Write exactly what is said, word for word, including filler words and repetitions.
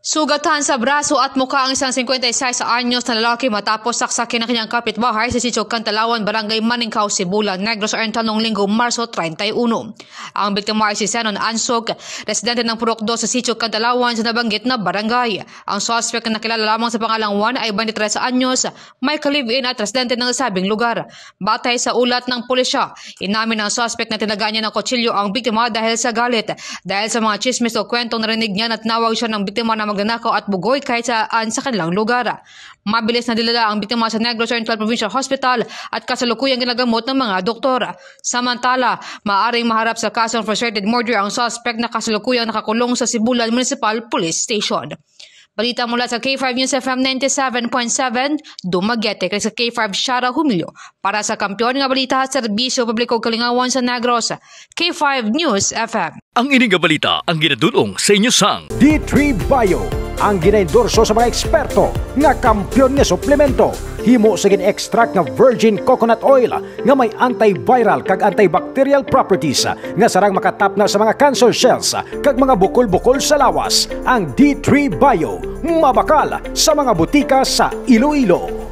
Sugatan sa braso at mukha ang isang singkwenta y seis anyos na lalaki matapos saksakin ang kanyang kapitbahay sa Sitio Cantalawan, Barangay Maningkaw, Sibulan, Negros Oriental, noong Linggo, Marso treinta y uno. Ang biktima ay si Zenon Ansok, residente ng Purok Dos sa Sitio Cantalawan sa nabanggit na barangay. Ang suspek na nakilala lamang sa pangalang Juan ay twenty-three anyos, may ka-live-in at residente ng nasabing lugar. Batay sa ulat ng pulisya, inamin ng suspek na tinagaan niya ng kutsilyo ang biktima dahil sa galit. Dahil sa mga chismis o kwentong narinig niya, na tinawag siya ng biktima na magnanakaw at bugoy kahit saan sa kanilang lugar. Mabilis na dinala ang biktima sa Negros Oriental Provincial Hospital at kasalukuyang ginagamot ng mga doktor. Samantala, maaring maharap sa kasong frustrated murder ang suspek na kasalukuyang nakakulong sa Sibulan Municipal Police Station. Balita mula sa K five News F M ninety-seven point seven, Dumaguete, kag sa K five Shara Humilio. Para sa Kampiyon nga Balita, Serbisyo Publiko, Kalingawan sa Negros, K five News F M. Ang ini nga balita ang ginadul-ong sa inyo sang D three Bio, ang ginaendorso sa mga eksperto nga kampiyon nga suplemento. Himo sa gin-extract nga virgin coconut oil nga may antiviral kag antibacterial properties nga sarang makatapna sa mga cancer cells kag mga bukol-bukol sa lawas. Ang D three Bio, mabakal sa mga butika sa Iloilo.